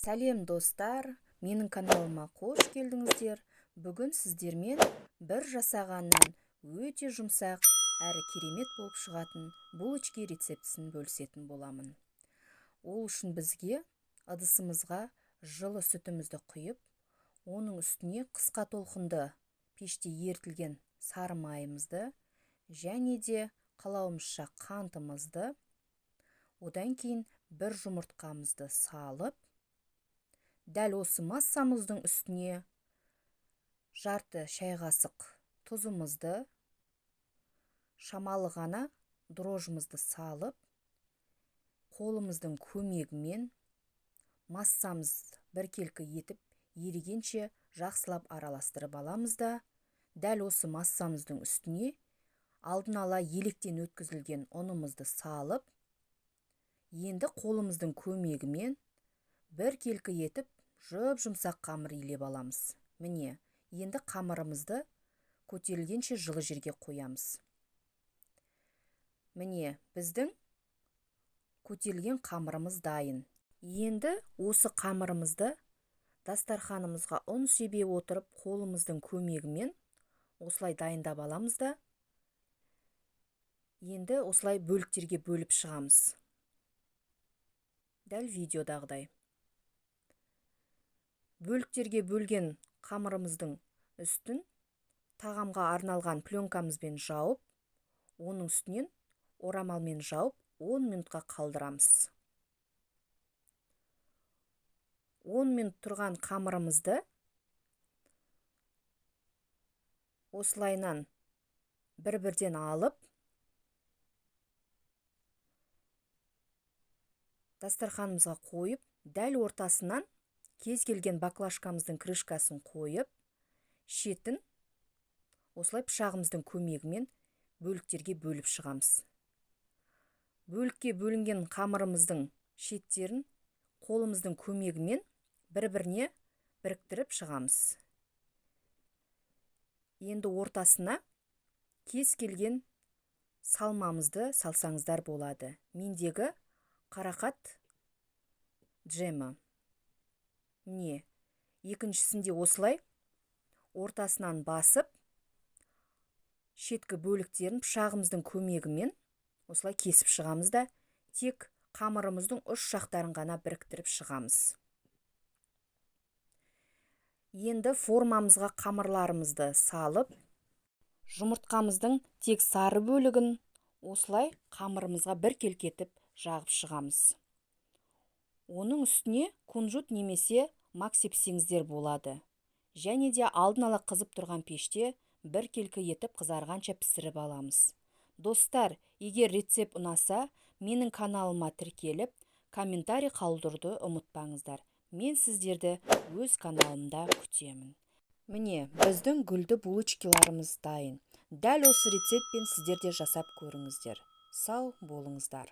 Сәлем, достар! Менің каналыма қош келдіңіздер. Бүгін сіздермен бір жасағаннан өте жұмсақ әрі керемет болып шығатын булочки рецептісін бөлісетін боламын. Ол үшін бізге ыдысымызға жылы сүтімізді құйып, оның үстіне қысқа толқынды пеште ерітілген сары майымызды және де қалауымызша қантымызды, одан кейін бір жұмыртқамызды салып, дәл осы массамыздың үстіне жарты шай қасық тұзымызды, шамалы ғана дрожжымызды салып, қолымыздың көмегімен массамыз біркелкі етіп ерігенше жақсылап араластырып аламыз да, дәл осы массамыздың үстіне алдын ала електен өткізілген ұнымызды салып, енді қолымыздың көмегімен біркелкі етіп жұп-жұмсақ қамыр илеп аламыз. Міне, енді қамырымызды көтерілгенше жылы жерге қоямыз. Міне, біздің көтерілген қамырымыз дайын. Енді осы қамырымызды дастарханымызға ұн себе отырып, қолымыздың көмегімен осылай дайындап аламыз да, енді осылай бөліктерге бөліп шығамыз. Дәл видеодағыдай. Бөліктерге бөлген қамырымыздың үстін тағамға арналған пленкамызбен жауып, оның үстінен орамалмен жауып 10 минутқа қалдырамыз. 10 минут тұрған қамырымызды осылайынан бір-бірден алып, дастарханымызға қойып, дәл ортасынан кез келген баклажкамыздың крышкасын қойып, шетін осылай пышағымыздың көмегімен бөліктерге бөліп шығамыз. Бөлікке бөлінген қамырымыздың шеттерін қолымыздың көмегімен бір-біріне біріктіріп шығамыз. Енді ортасына кез келген салмамызды салсаңыздар болады. Мендегі қарақат джемі. Міне, екіншісінде осылай ортасынан басып, шеткі бөліктерін пышағымыздың көмегімен осылай кесіп шығамыз да, тек қамырымыздың ұш жақтарын ғана біріктіріп шығамыз. Енді формамызға қамырларымызды салып, жұмыртқамыздың тек сары бөлігін осылай қамырымызға біркелкі етіп жағып шығамыз. Оның үстіне кунжут немесе мак сепсеңіздер болады. Және де алдын ала қызып тұрған пеште біркелкі етіп қызарғанша пісіріп аламыз. Достар, егер рецепт ұнаса, менің каналыма тіркеліп, комментарий қалдыруды ұмытпаңыздар. Мен сіздерді өз каналымда күтемін. Міне, біздің гүлді булочкаларымыз дайын. Дәл осы рецептпен сіздер де жасап көріңіздер. Сау болыңыздар.